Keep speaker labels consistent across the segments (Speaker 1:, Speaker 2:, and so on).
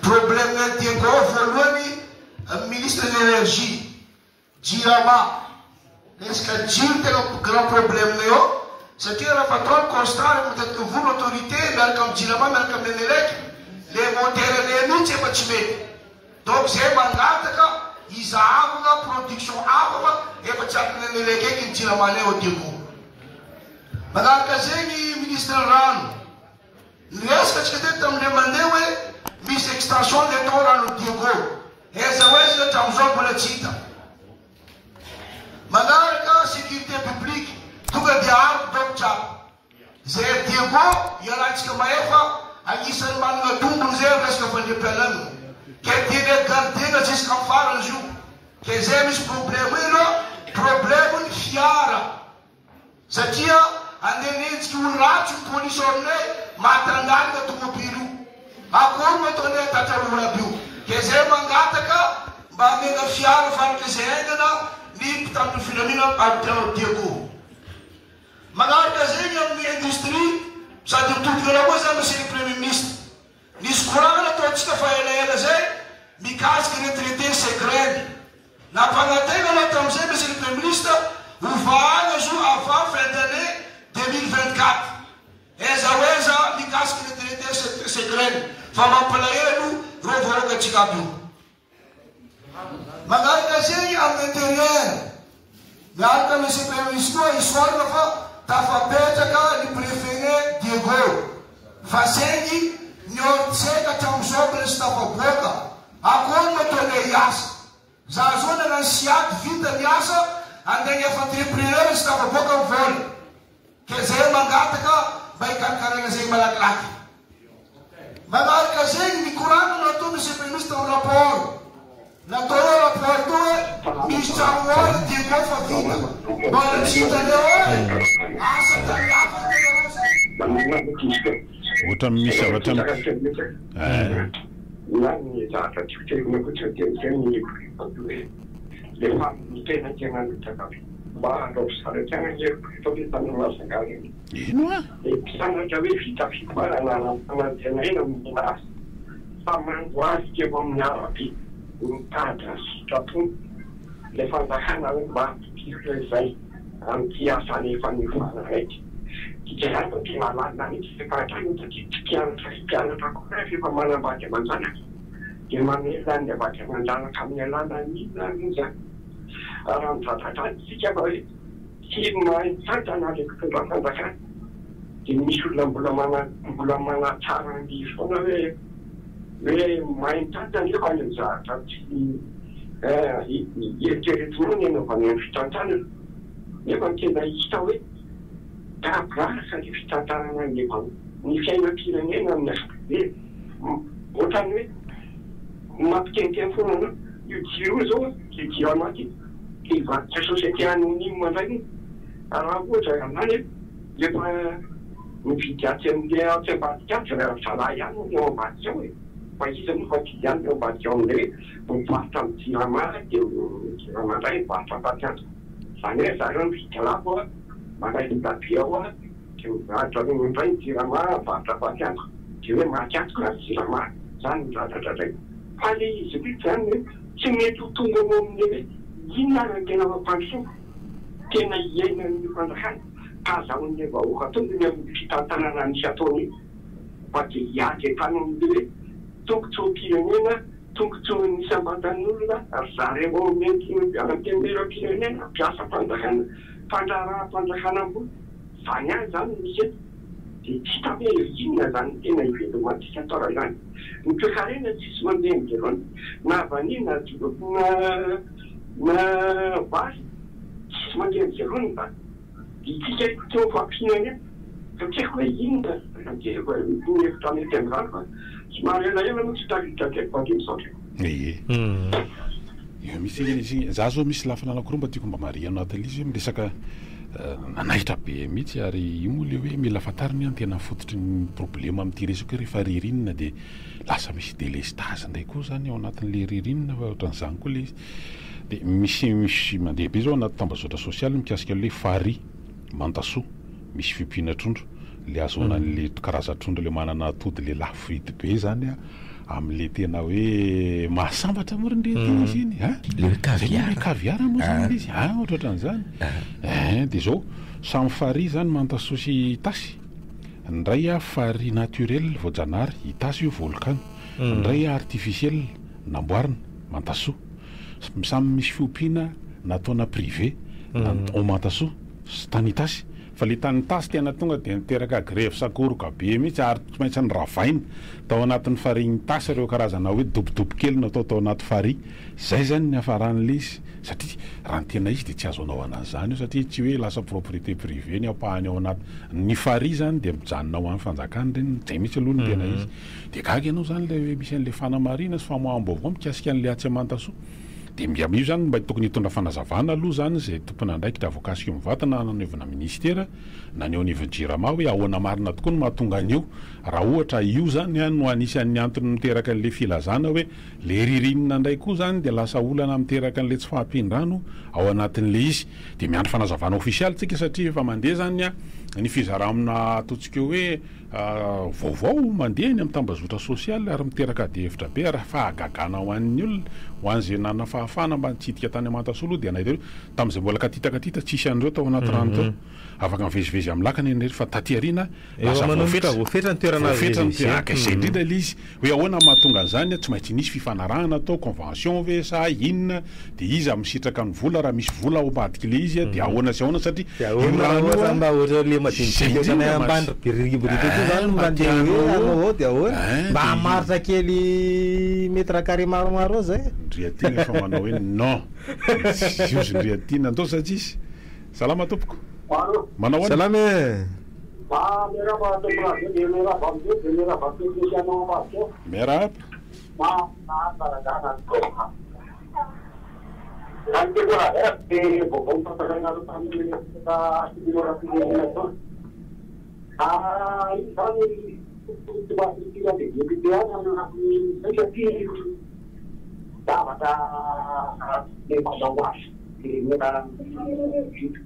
Speaker 1: Problème Diego voalohany, ministre de l'énergie, Jirama, resaka jiro tena grand problème eo satria raha fa atao ny constat rehefa matetika mivory ny autorité miaraka amin'ny Jirama miaraka amin'ny Emelec le moteur anay mihitsy efa tsy mety donc zay mangataka hizahavana production hafa fa efa tsy ampy ny Emelec eky ny Jirama anay ao Diego. Manaraka zegny ministre rano, niresaka tsika teto tamin'indray mandeha hoe misy extension le atao rano Diego. Aiza ho aiza hatramin'izao mbola tsy hita. Manaraka sécurité publique tonga dia arme donc jiaby. Zay Diego iarahantsika mahefa agnisan'ny manana tombony zay am resaka fandriampialanana. Ke tiana gardena jusqu'am farany izy io. Ke zay misy problème io aloha, problème ny fiara. Satria andeha hanenjika olo ratsy ny polisy ao aminay maty andalana tomobily io. Akory no ataonay hatratra olo aby io. Dia zay mangataka mba hamena fiara farak'izay izay haingana ny mpitandro ny filaminana avy ao Diego. Manaraka zegny amin'ny industrie sady mitodika anao koa zany monsieur le premier ministre. Nisy koragna nataontsika fa elaela zay mikasika retraité secret. Nampanantena anao tamin'izay Monsieur le Premier Ministre ho vahana izy io avant fin d'année 2024. Aiza ho aiza mikasika retraité secret fa mampalahelo reo vahoakantsika aby io. Manaraka zegny amin'ny intérieur, miaraka Monsieur Premier Ministre koa isaorana fa tafapetraka ny préfet-nay Diego fa saingy ny ordre hatramin'izao mbola tsy tafaboaka. Akory no ataonay hiasa? Za zao nanano siady vita ny asa andainga efa entrepreneur tsy tafaboaka ny vola ke zay mangataka mba hikarakaraina zegny malakilaky. Manaraka zegny ny koragna no atao monsieur premier ministre am rapport natao eo rapport to hoe misy tragno or Diego fa vita mbola tsy hitaneo eo e asa tany hafa ny tenareo zay.
Speaker 2: Ohatran'ny misy zavatra eh.
Speaker 3: Na ny zavatra tiako tenenina fotsiny dia izay ny hoe le famotenan-tenan'ny mba hanao fisaratiana ny heriko eto aloha tany Majunga iny.
Speaker 2: Ino ah?
Speaker 3: Le mpianatra hoe vita fiofanana nampanantenaina omena azy fa mandohalika eo amin'ny arabe mitady ny sitrapony ilay fanjakana hoe mba ampidiro izay amin'ity asa efa niofanana ity. Dikan'izany fa tena lalina mihitsy ilay fahantrana satria tsy mpianatra sy mpianatra akory nefa efa manambady aman-janaka dia mamelona ny vady aman-janaka amin'ny alalan'ny inona ary moa izany? Raha ny zavatra isika fa hoe tsy mahay mitantana ilay mpitondra fanjakana dia misy olona mbola mana mbola manatsara an'izy foana hoe hoe mahay mitantana nefa any amin'ny zavatra tsy eritreretinao ny hanaovana ny fitantanana nefa ny tena hita hoe gaboraraka ny fitantanana ny ny fiainam-pirenena amin'ny ankapobeny ohatran'ny hoe mampiteniteny foana anao io jiro io zao le jirama ty le hivadika société anonyme indray io raha ohatra amin'izany efa mividy atsy amin'le atsy ambadika atsy ry zalahy ihany no ao ambadika ao e fa iza moa fa tsy ihany no ao ambadika ao amin'ilay hoe mivarotra amin'ny jirama dia jirama indray mivarotra faty antoka izany hoe zareo mividy lafo a mandray vola be ao a dia mivarotra indray ny jirama mivarotra faty antoka dia hoe maty antoka ny jirama izany no dradradradraina fa le izy mihitsy izany hoe tsy mety ho tonga ao amin'ilay hoe inona ary no tena fampandrosoana tena iainan'ny fanjakana ka azahoan'ilay vahoaka tombony amin'ny fitantanana misy ataony io fa dia hiady hatrany amin'ilay hoe tombontsoam-pirenena, tombontsoan'ny isam-batan'olona ry zareo ao amin'ny antenimieram-pirenena, mpiasam-panjakana, mpandraharaham-panjakana ambony, izany ihany izany no misy eto. Dia tsy hita hoe inona izany no tena ivelomantsika atao raha izany. Ny toekarena tsisy mandeha amin'izay na vanille na jolofo na na vary tsisy mandeha amin'izay laoniny izany. Isika eto tsy mifampihinana eto fa tsy haiko hoe inona ny hevitra mety amin'izany fa somary elaela moa tsy tafiditra teto fa dia misaotra e.
Speaker 2: Ie. Eo mihitsy ange ilay izy. Za zao misy lafiny anankiroa mba tiako mba marihina anatin'ilay izy hoe miresaka nanaitra be mihitsy ary io moa ilay hoe mila fantarina hoe ny tena fototry ny problema amin'ity resaka hoe rehefa ririnina dia lasa misy delestage indray koa zany ao anatin'ilay ririnina fa ohatran'izany koa ilay izy. Dia misy misy mandeha be zao anaty tambazotra sosialy mikasika an'ilay farihy Mantasoa misy fiompiana trondro, le ahazoana an'le karazan-trondro le manana atody le lafo vidy be zany an. Amin'le tena hoe mahasambatra moa ry ndry aty izy iny a!
Speaker 4: Le hoe
Speaker 2: Zay moa le
Speaker 4: caviar.
Speaker 2: caviar moa zany le izy a! Ohatrohatran'izany. Ein, de zao, samy farihy zany Mantasoa sy Itasy, ny iray a farihy naturel voajanahary, Itasy io volcano, ny iray artificiel namboarina, Mantasoa. Samy misy fiompiana nataona privé na ao Mantasoa sy tany Itasy. Fa le tany Itasy tena tonga dia niteraka grevy sakoroka be mihitsy ary tsy maintsy noravaina tao anatin'ny farihin'i Itasy ireo karazana hoe dobodobo kely natao tao anaty farihy. Zay zany ny niafaran'ilay izy satria raha ny tena izy dia tsy azo anaovana an'izany io satria tsy hoe lasa propriété privée ny ampahany ao anaty ny farihy zany dia mijanona ho an'ny fanjakana ireny, zay mihitsy aloha ny tena izy. Dia gaga ianao zany ilay hoe misy an'ilay fanamarihana sy famoaham-baovao mikasika an'ilay atsy Mantasoa. Dia mby amin'io izany mba tokony hitondra fanazavana aloha izany izay tompon'andraikitra voakasika mivantana na anivona minisitera na ny eo anivon'ny Jirama hoe ahoana marina tokoa no mahatonga an'io raha ohatra io izany no anisan'ny antony miteraka an'ilay filazana hoe le ririnina indray koa izany dia lasa olana miteraka an'ilay tsy fahampian-drano ao anatin'ilay izy. Dia miandry fanazavana ofisialy tsika satria efa mandeha izany ny fizaramina ataontsika hoe Vaovao mandeha eny amin'ny tambazotra sosialy ary miteraka adihevitra be ary fahagagana ho an'ny olona. Ho an'izay nanana fahafahana mba nitsidika tany Mantasoa aloha dia nahita hoe tamin'izay mbola katitakatita tsisy an'ireo tao anaty rano tao. Afaka mivezivezy amin'ny lakana ianareo fa taty aoriana lasa voafetra.
Speaker 5: Voafetra ny toerana
Speaker 2: Voafetra ny toerana. Ka izay indrindra ilay izy hoe ahoana no mahatonga an'izany, tsy maintsy nisy fifanarahana atao, convention ve sa inona, Dia iza misitraka ny vola raha misy vola ao ambadik'ilay izy dia ahoana sy ahoana satria
Speaker 5: Dia
Speaker 2: io
Speaker 5: ahoana raha
Speaker 2: rano io
Speaker 5: ohatra
Speaker 2: a
Speaker 5: mba ohatra le
Speaker 2: izay
Speaker 5: madinidinika ohatranay
Speaker 2: indrindra
Speaker 5: ambany
Speaker 2: mantsy
Speaker 5: ry biririmbirika ety zany
Speaker 2: eh
Speaker 5: mba andeha
Speaker 2: matihanina
Speaker 5: hoe
Speaker 2: ao
Speaker 5: hanao ao dia ahoana?
Speaker 2: eh
Speaker 5: Mba
Speaker 2: dia
Speaker 5: hamaritra kely mètre carré maromaro ao zay e.
Speaker 2: Ndriatiana efa manao hoe non Ziozy Ndriatiana ndao sa tsisy? Salama tompoko.
Speaker 3: Allo.
Speaker 2: Manao ahoana?
Speaker 5: Salama e.
Speaker 3: Ah, miarahaba tompoko radio dia miarahaba amizay dia miarahaba technicien ao ambadika ao.
Speaker 2: Miarahaba.
Speaker 3: Mahafinaritra rangahy ny tena. Raha ny tiako holazaina dia vaovao notantarainareo tamin'ny resaka filoham-pirenena teo. Io izany tsy mba fifidianana député any amin'ny lafiny izay satria zavatra tsy manao azy firenena vita.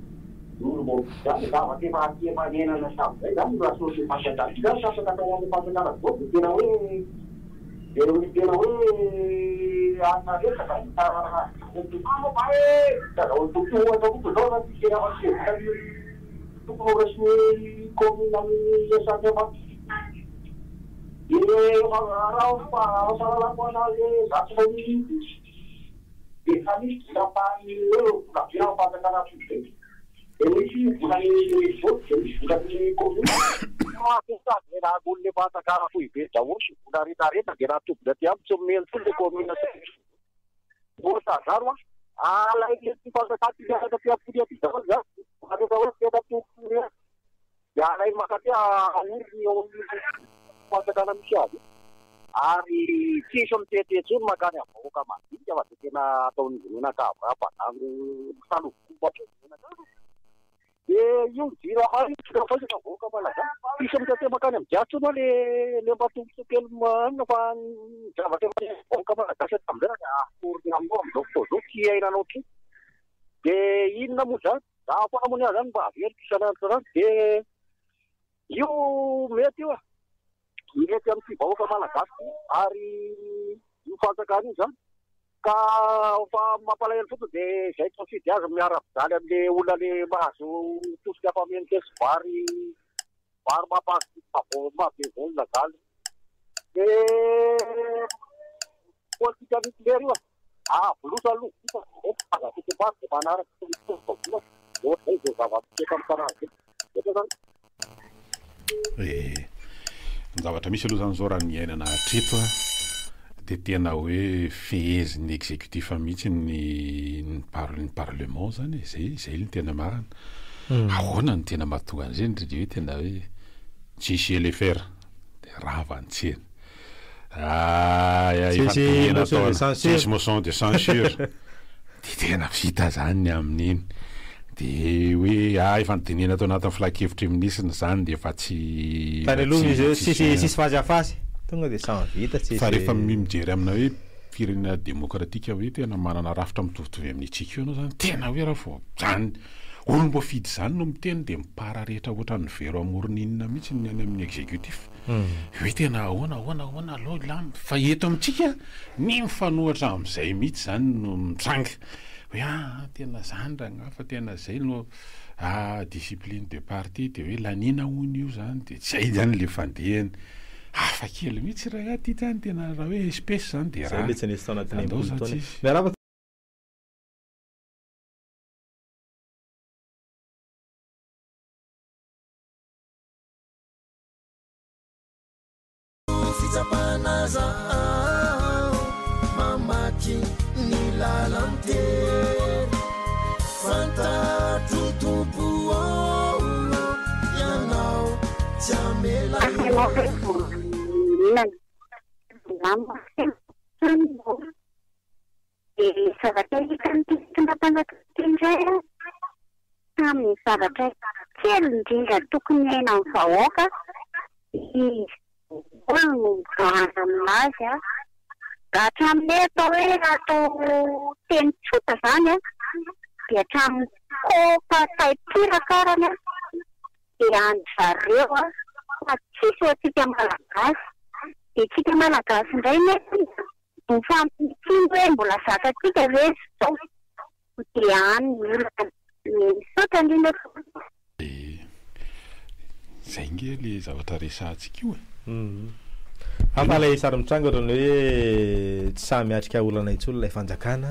Speaker 3: Izany zavatra efa aty efa niainana hatramin'izay izany raha sao dia fanjakana. Izany zavatra atao amin'ny fanjakana daholo dia tena hoe dia hoe tena hoe alina resaka zany ka ohatra koa zao zany tsisy afa-tsy hevitra tokony ho raisin'ny commune amin'ny SATM dia raha fahalalako anazy za tsy mahay dia efa misy vola ampahany hoe vola be am-panjakana foibe. Dia misy volan'ny vote dia misy volan'ny commune. Sady raha olona efa anjakana foibe daholo ny vola retraretra dia raha tobiny aty amiko tsy omeny intsony le commune sy ny vote zany hoa. Alain'ny fanjakana ty miaraka aty ampony aty daholo zany. Rehefa hoe tena tokony Dia alainy mankaty aoriny eo amin'ny fanjakana misy azy io. Ary tsy hisy mitete intsony mankany amin'ny vahoaka madinika fa dia tena ataon'izy mianakavy rapadango misalobokobo hatreo izy mianakavy. Dia io ny jirama io tsy faisana vahoaka malagasy. Tsy hisy mitete mankany amin'ny jiahy intsony hoa le le mba tombontsoa kely anona fa ny zavatra efa niainan'ny vahoaka malagasy hatramin'izay raha ny aforony aminao amin'izao fotoana izao tsy iainanao intsony. Dia inona moa izany? Za foana moa ny ahy zany mba averiko isan'andro isan'andro de io mety io e, mety amin'ity vahoaka malagasy ity ary io fanjakana io zany ka fa mampalahelo fotsiny de izay tsy mifidy azy miara-mijaly amle olona le mahazo tosika fameno sy vary vary mampahazo mahabe vola zany de politika nucléaire io e. Avo loatra aloha vita fa aza fitobary dia manaraka sy mitovy vola ohatr'izay izao zava-misy eto amin'ny tanàna izao. Ohatra zany.
Speaker 2: Eh, ny zavatra misy aloha zany zao raha ny iainana hatreto a, dia tena hoe fehezin'ny executif mihitsy ny ny par- ny parlement zany e, zay zay no tena marina. Ahoana no tena mahatonga an'izay ndry dia hoe tena hoe tsisy LFR dia rava ny tsena. Ah, efa
Speaker 5: Tsisy
Speaker 2: dinihana
Speaker 5: motion de
Speaker 2: taona.
Speaker 5: censure.
Speaker 2: Tsisy motion de censure. Dia tena vita zany ny amin'iny. Dia hoe ah, efa nodinihana tao anatin'ny filankevitry ny minisitra izany dia efa tsy
Speaker 5: Tany
Speaker 2: efa
Speaker 5: aloha
Speaker 2: tsy
Speaker 5: izy hoe
Speaker 2: tsisy
Speaker 5: tsisy tsisy face à face. Tonga dia samy vita
Speaker 2: Fa
Speaker 5: tsisy.
Speaker 2: rehefa mijery amina hoe firenena demokratika hoe tena manana rafitra mitovitovy amin'ny antsika io ianao zany, tena hoe raha vao zany. Olom-boafidy izany no miteny dia mipararetra ohatran'ny vero amoron'inona mihitsy ny any amin'ny executif. Hoe tena ahoana ahoana ahoana aleo hilamina. Fa eto amintsika ny mifanohitra amin'izay mihitsy izany no mitranga. Hoe aa tena izany rangahy fa tena izay no ah discipline de parti dia hoe laniana hono io izany dia izay izany ilay fandehany. Hafa kely mihitsy rangahy ity izany tena raha hoe espèce izany dia
Speaker 5: Izay
Speaker 2: raha.
Speaker 5: ilay tsy nisy tao anatin'ny
Speaker 2: Andao
Speaker 5: 60
Speaker 2: izany
Speaker 5: taona e.
Speaker 2: tsisy.
Speaker 5: Miarahaba.
Speaker 4: Fitsapana zaho mamaky ny lalan-tery Fantatro Tompo ô Ianao tsy hamela irery.
Speaker 6: Dia zavatra hitan'ity fitondram-panjakana ity indray an, tamin'ny zavatra kely indrindra tokony hiainan'ny vahoaka, izy daholo no mibahana aminazy an. Hatramin'ny hoe atao hoe atao teny tsotra izany an, dia hatramin'ny kofa taim-piraka arany an, dia an-dry zareo an, fa tsisy ho antsika Malagasy. Dia tsika Malagasy indray nefa Mifampitsiny hoe mbola zakantsika ve izao dia any ny olana. Misaotra indrindra tompoko.
Speaker 2: Dia zay nge le zavatra resahantsika io e.
Speaker 5: Hafa ilay sary mitranga ohatran'ny hoe tsy sahy miatrika olana intsony ilay fanjakana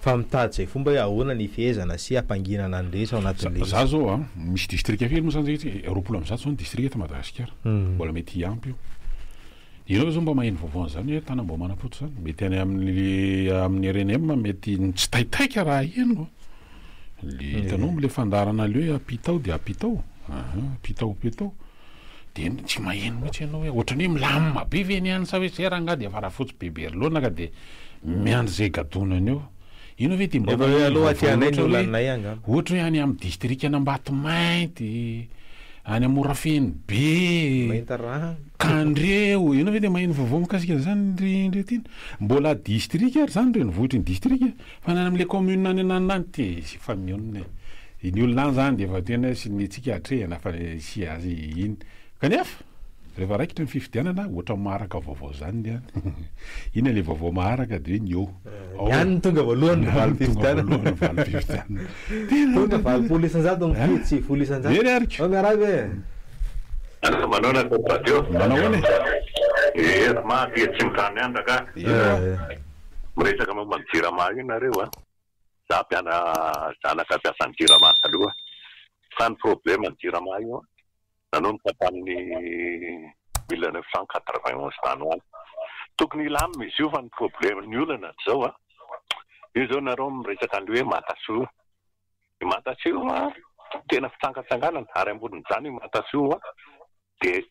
Speaker 5: fa mitady izay fomba hoe ahoana ny hifehezana sy hampanginana ny rehetra ao anatin'ilay izy.
Speaker 2: Za zao an, misy distrika firy moa zany zay? 120 zao ny distrika eto Madagasikara. Mbola mety hiampy io. Ianao ve zao mba maheno vaovao an'izany hoe Tanambao Manampotsy izany? Mety any amin'ny amin'ny rnm mety tsy taitaika raha heno. Le hitanao am'le fandaharana le hoe ampitao dia ampitao, aha, ampitao ampitao. Dia tsy maheno mihitsy ianao hoe ohatran'ny hoe milamina be ve ny any sa hoe zay rangahy dia farafotsy be berlona ka dia miandry izay gadonany eo. Ianao ve dia mba
Speaker 5: Efa hoe
Speaker 2: maheno
Speaker 5: aloha
Speaker 2: vaovao
Speaker 5: aty anay ny
Speaker 2: loatra hoe
Speaker 5: olanay angamba.
Speaker 2: ohatra hoe any amin'ny distrikan'Ambatomainty, any Morafeno be,
Speaker 5: Mahita rano.
Speaker 2: Kandreho, ianao ve dia maheno vaovao mikasika an'izany ry ndry tiana? Mbola distrika ary izany renivohitry ny distrika fa ny any amin'ilay commune any ananona any ty efa mionona e. Ny olona any izany dia efa tena sy ny antsika atrehina fa sy azy iny. Kanefa rehefa raikitra ny fifidianana ohatra maharaka vaovao izany ny any. Inona ilay vaovao maharaka dia hoe ny eo.
Speaker 5: Ny any no tonga voalohany ny valim-pifidianana.
Speaker 2: Ny valim-pifidianana.
Speaker 5: Tonga 80% ny mpifidy, 90%.
Speaker 2: Very ariko.
Speaker 5: Ao miarahaba e.
Speaker 7: Manaona Top Radio.
Speaker 2: Manahoana e?
Speaker 7: Ee, maty tsy mitany andra ka.
Speaker 2: Eny
Speaker 7: Miresaka momba ny Jirama io nareo a. Za mpiana zanaka mpiasan'ny Jirama taloha. Fa ny problème ny Jirama io nanomboka tamin'ny 1991 tany ho any. Tokony hilamina izy io fa ny problème ny olana dia zao a. Io zao nareo miresaka an'le hoe Matasoa. I Matasio a, tena fitsangatsanganana, ary ambonin'izany i Matasio a, dia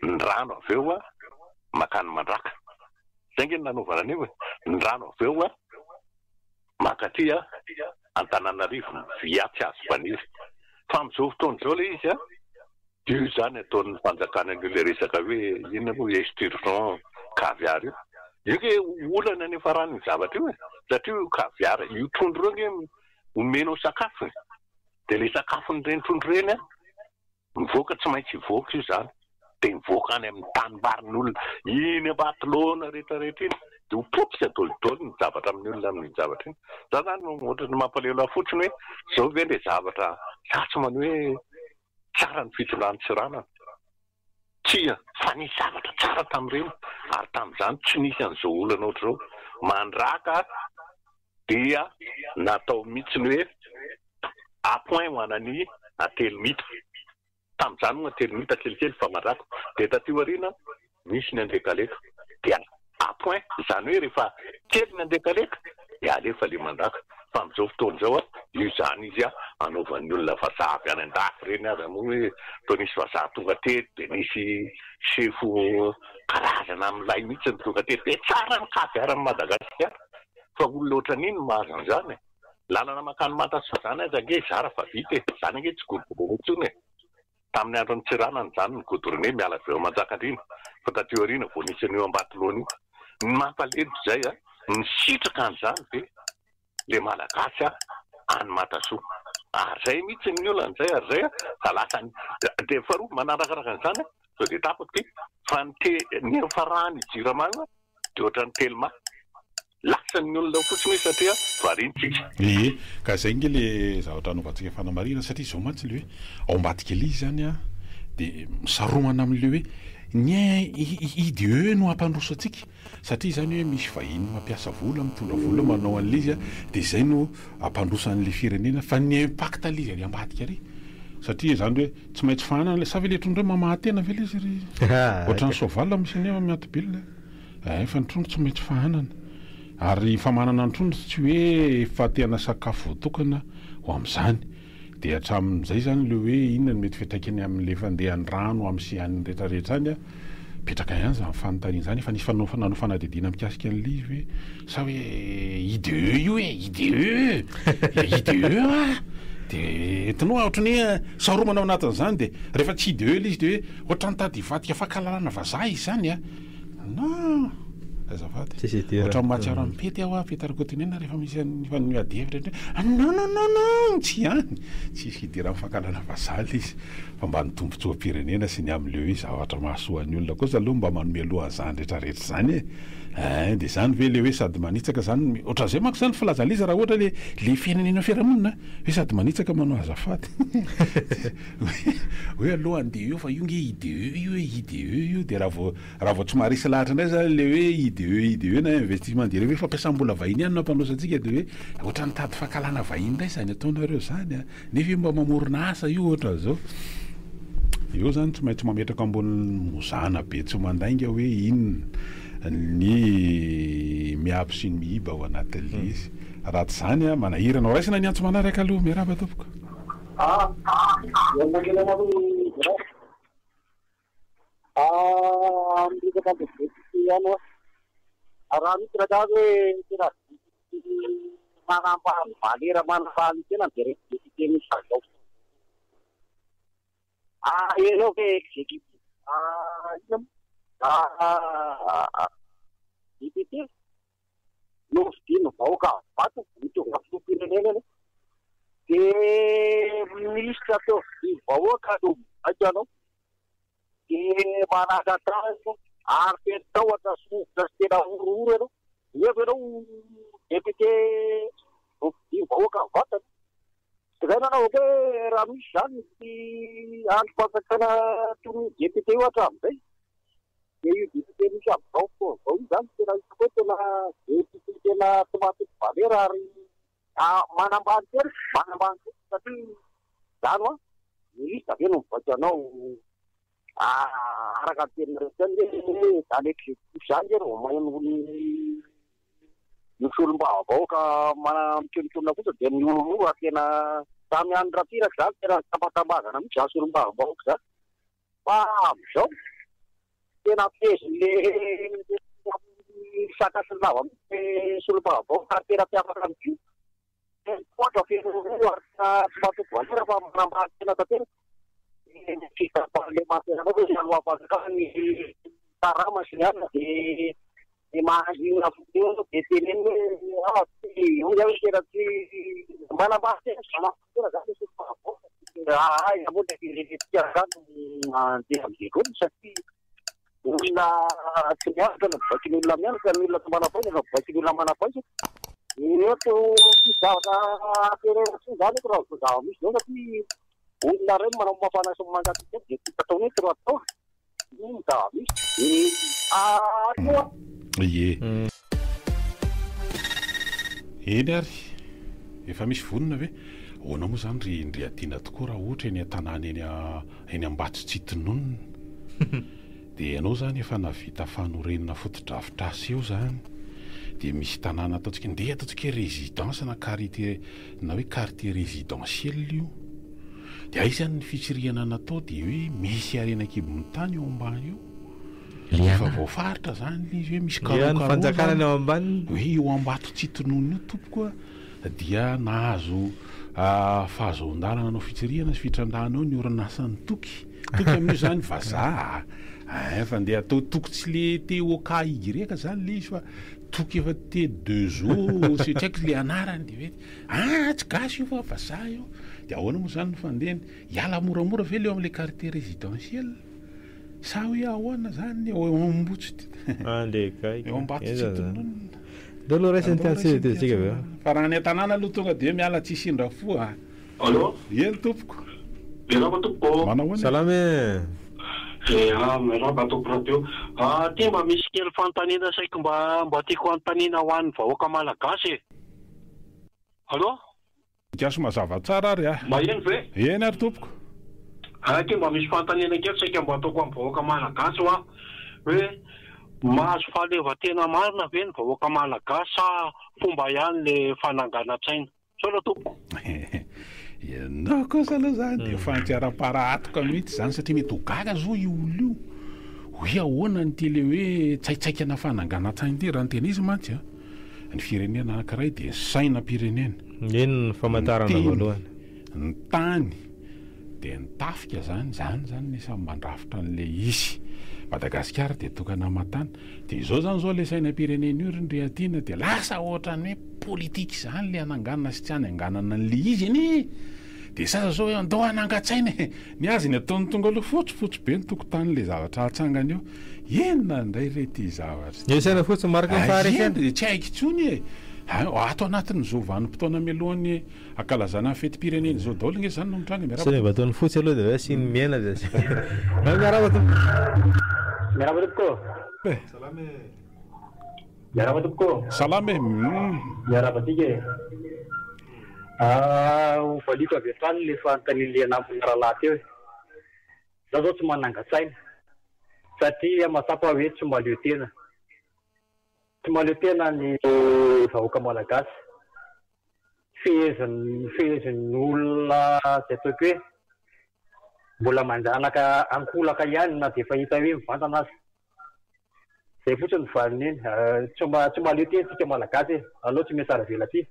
Speaker 7: ny rano avy eo a, mankany Mandraka. Izay ange no nanaovana an'io e. Ny rano avy eo a, mankaty a, Antananarivo, via tsy azo mpaniry. Fa amin'izao fotoana izao ilay izy a, Io izany ataon'ny fanjakana an'io ilay resaka hoe inona moa esturgeon caviar io. Io nge olana nefa raha ny zavatra io e. Satria io caviar io trondro io nge omenao sakafo e. Dia ilay sakafon'ireny trondro ireny an, mivoaka tsy maintsy hivoaka io izany. Dia mivoaka any amin'ny tanimbarin'olona iny Ambatolaona rehetra rehetra iny. Dia ho potika daholo ny zavatra amin'ny olona amin'iny zavatra iny. Za zany ohatran'ny mampalahelo ahy fotsiny hoe izao ve ilay zavatra, za tsy maneho hoe Tsara ny fitondran'i Tsiranana. Tsia, fa nisy zavatra tsara tamin'ireny, ary tamin'izany tsy nisy an'izao olana ohatr'izao. Mandraka dia natao mihitsy ny hoe à point ho anan'i Atelomita. Tamin'izany moa Atelomita kelikely fa mandraka. Dia taty aoriana Misy ny andekaleka dia à point, izany hoe rehefa kely ny andekaleka dia alefa le mandraka, fa amin'izao fotoana izao a, io izany izy a anaovan'ny olona vazaha avy any andafy ireny aza moa hoe toa nisy vazaha tonga teto dia nisy sefo karazana milay mihitsy ny tonga teto, dia tsara ny caviar an'i Madagasikara fa olona ohatran'iny no mahazo an'izany e, lalana mankany Mantasoa izany aza ange zara fa vita e, izany ange tsy goudron intsony e. Tamin'ny andron'i Tsiranana izany ny goudronné miala avy eo Manjakandriana fa taty aoriana vao nisy an'io Ambatolaona io. Ny mampalahelo dia izay a, nisitraka an'izany ve le Malagasy any Matasoa? Ary zay mihitsy ny olana zay ary zay fa lasa dia faharoa manarakaraka an'izany sao dia tapaka ity fa ny te ny niafaran'ny jirama io dia ohatran'ny telma lasan'ny olona fotsiny io satria variana tsika.
Speaker 2: Ie, ka zay nge le zavatra anaovantsika fanamarihana satria zao mantsy le hoe ao ambadika le izy zany an de misaromana amle hoe ny IDE no hampandroso antsika Satria izany hoe misy vahiny mampiasa vola, mitondra vola manao an'ilay izy dia izay no hampandroso an'ilay firenena fa ny impact ilay izy ary ambadika ary satria izany hoe tsy maintsy fahanana ilay, sa ve ilay trondro hoe mamaha tena ve ilay izy ry ohatran'ny soavaly misy an'io amin'ny antibilina eh, fa ny trondro tsy maintsy fahanana ary famahanana ny trondro tsy hoe efa tena sakafo voatokana ho amin'izany. Dia hatramin'izay izany ilay hoe inona no mety fiantraikany amin'ilay fandehan'ny rano amin'ny sy any rehetra rehetra any an, mipetraka ihany izany fanontaniana izany, efa nisy fanao nanao fanadihadiana mikasika an'ilay izy hoe sa hoe IDE io e, IDE e, IDE an! dia entinao ohatran'ny hoe saromana ao anatin'izany dia rehefa tsy IDE ilay izy dia hoe ohatran'ny tady hivadika fankahalalana vazaha izy izany an! Non! Azafady.
Speaker 5: Tsisy idirana.
Speaker 2: Ohatran'ny mahatsiaro an'i Pety aho, Pety Rakotonena rehefa misy an'ny fa ny ady hevitra indray. Ah, non non non non, tsy any. Tsisy idiran'ny fankahalana vazaha ilay izy fa mba ny tombontsoam-pirenena sy ny amin'ilay hoe zavatra mahasoa ny olona kosa aloha mba manome loha an'izany rehetra rehetra izany e. Ein, dia izany ve ilay hoe sady manitsaka izany, ohatran'izay manko izany filazan'ilay izy raha ohatra ilay ilay fiainana eny amin'ny fiarahamonina hoe sady manitsaka manao azafady. Hoe aloha andeha eo fa io nge IDE io e, IDE io, dia raha vao raha vao tsy maharesy lahatra indray zany le hoe IDE IDE na investissement direct hoe fampiasam-bola vahiny ihany no hampandroso antsika dia hoe ohatran'ny mitady fankahalana vahiny indray izany ataonareo izany a, nefa io mba mamorona asa io ohatran'izao. Eo zany tsy maintsy mametraka ambony mozana be tsy mandainga hoe inona ny miabo sy ny miiba ao anatin'ilay izy. Raha tsy izany a, manahirana. Ho raisina ny antso manaraka aloha. Miarahaba tompoko.
Speaker 3: Ah, miaraka kely anareo Gérard. Ah, miresaka an'ilay député ihany aho. Raha misy rangahy hoe tena député manambany valera manambany tena dia ireny député misy amin'izao fotoana izao. Ah, ianao ve exécutif? Ah, inona moa? Ah, député? Nofidian'ny vahoaka vato mitondra filoham-pirenena ianao. Dia minisitra teo fidian'ny vahoaka no mibaiko anao. Dia manangan-tanana ianao ary feno tahotra sy hovitra sy tena horohoro ianao. Nefa ianao député nofidian'ny vahoaka vatana. Izay nanaovako hoe raha misy izany ny andrim-panjakana toy ny député io hatramin'izay. Dia io député misy amin'izao fotoana izao io izany tena hitako hoe tena député tena tsy mahatoky valera ary manambany tena, manambany tena satria izany hoa ministre ve no mibaiko anao araka ny teninareo teo anie hoe dans l'exécutif izany anie raha vao maheno olona misy olom-bahoaka miteniteny fotsiny dia mihorohoro ary tena samy any Ratsiraka izany tena tambatambazana mihitsy izany solombavambahoaka izany. Fa amin'izao, tena fehezin'le saka sy ny lava mihitsy le solombavambahoaka ary tena tsy afaka mikoa. Feno tohatra, feno roro ary tena tsy mahatoky valera fa manambany tena tanteraka. Ny fifampahalemantenanao hoe aloam-panjakana ny karama sy ny alina dia Dia mahaliana fotsiny eo dia teneno hoe ah tsy hoy aho hoe tena tsy manambany tena sy manafika tena zany le solombavambahoaka. Aiza moa le firenentsika zany no mandeha amin'izay loatra satria olona tsy mianatra no mibaiko ny olona mianatra, ny olona tsy manam-pahaizana no mibaiko ny olona manam-pahaizana. Eto tsisy zavatra terena intsony zany eto raha vao zava-misy zao satria olona ireny manao mafana sy mangatsiaka dia tsy ataony hoe tsy raha atao.
Speaker 2: Ie. Eny ary, efa misy vonona ve? Ahoana moa izany ry Ndriatiana tokoa raha ohatra eny an-tanàna eny eny Ambatotsitononina dia ianao izany efa nahavita fanorenana fotodrafitrasa eo izany dia misy tanàna ataontsika ndeha ataontsika hoe résidence na quartier na hoe quartier résidentiel io Dia aiza ny fitsirihana natao dia hoe misy harena an-kibon'ny tany eo ambany eo. Efa voafaritra zany ilay izy hoe misy
Speaker 5: Dia ny
Speaker 2: karokaroa
Speaker 5: fanjakana
Speaker 2: zany.
Speaker 5: ny ao ambaniny.
Speaker 2: Hoe eo Ambatotsitonony io tompoko a dia nahazo fahazoan-dalana hanao fitsirihana sy fitrandrahana eo ny orinasan'ny Toky. Toky amin'io zany vazaha a. Fa ndeha atao Toky tsy le TOKY zany ilay izy fa. Toky efa T deux O sy tsy haiko le anarany de hoe ah tsy gasy io fa vazaha io. De ahoana moa zany ny fandehany? Hiala moramora ve le eo am'le quartier résidentiel sa hoe ahoana zany eo Ambotsy
Speaker 5: Andeha kay.
Speaker 2: eo Ambatotsitononina?
Speaker 5: Ndao aloha raisina ity antsika dia tsika avy eo.
Speaker 2: Fa raha any an-tanàna aloha tonga de hoe miala tsy hisindra fo a.
Speaker 3: Allô?
Speaker 2: Eny tompoko.
Speaker 3: Miarahaba tompoko ô.
Speaker 2: Manao ahoana e?
Speaker 5: Salama e.
Speaker 3: Ea, miarahaba tompoko radio. Ah, ty mba misy kely fanontaniana saiky mba mba tiako hanontaniana ho an'ny vahoaka malagasy e. Allô?
Speaker 2: Gasy mazava tsara ary ah.
Speaker 3: Maheno ve?
Speaker 2: Eny ary tompoko.
Speaker 3: Ah, ty mba misy fanontaniana kely saika mba ataoko amin'ny vahoaka malagasy hoa hoe mahazo fahaleovantena marina ve ny vahoaka malagasy sa fomba ihany le fananganan-tsaina? Misaotra tompoko.
Speaker 2: Ianao kosa aloha zany dia fantsiaram-para-atoka mihitsy zany satria mety ho gaga zao io olona io hoe ahoana ny ity le hoe tsaitsaikana fananganan-tsaina ity. Raha ny tena izy mantsy an, ny firenena anankiray dia ny sainam-pirenena.
Speaker 5: Iny no famantarana
Speaker 2: Ny teny,
Speaker 5: voalohany.
Speaker 2: ny tany, dia ny tafika zany, zany zany ny samy mandrafitra an'le izy. Madagasikara dia tokana aman-tany. Dia izao zany zao le sainam-pirenena io ry Ndriatiana dia lasa ohatran'ny hoe politique izany le hananganana sy tsy hananganana an'le izy anie e! Dia sasa zao hoe andao hanangan-tsaina e! Ny azy ny ataony tonga aloha fotsifotsy be ny tokontany le zavatra hatsangany eo. Inona indray re ity zavatra ity?
Speaker 5: Ny saina fotsy mariky ny faharesena.
Speaker 2: Dia tsy haiko intsony e! Ato anatin'izao vanim-potoana mialohan'ny Ankalazana ny fetim-pirenena izao daholo nge zany no mitranga e, miarahaba
Speaker 5: Sao
Speaker 2: tompoko.
Speaker 5: mba ataony fotsy aloha dia avy eo asiany mena dia asiany Miarahaba tompoko.
Speaker 8: Miarahaba tompoko.
Speaker 5: Salama e.
Speaker 8: Miarahaba tompoko.
Speaker 2: Salama e.
Speaker 8: Miarahaba antsika e. Ah, ho valiako avy hatrany le fanontanian'le namana rahalahy teo e. Za zao tsy manangan-tsaina satria mahatsapa hoe tsy mahaleo tena. Tsy mahaleo tena ny vahoaka malagasy. Fehezin'ny fehezin'ny olona izay ataoko hoe mbola manjanaka ankolaka ihany na dia efa hita hoe mivantana aza. Izay fotsiny ny valin'iny. Tsy tsy mahaleo tena isika malagasy e. Aleo tsy mihatsara velatsihy.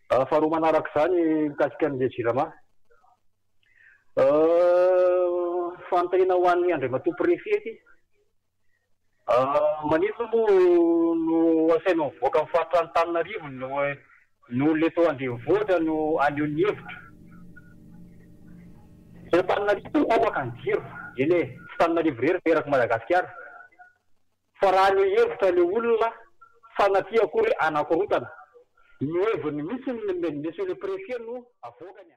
Speaker 8: Faharoa manaraka izany mikasika ny Jirama. Fanontaniana ho an'ny Andriamatoa Préfet ity. Maninona moa no asainao mivoaka ny faritra Antananarivo no ny olona eto an-drenivohitra no haneho ny hevitra? Eto Antananarivo tsy tapaka ny jiro, eny e, tsy Antananarivo irery fa erak'i Madagasikara. Fa raha haneho hevitra ilay olona, sanatria akory hoe hanakorontana. Ny heviny mihitsy ny Monsieur le Préfet no avoakany.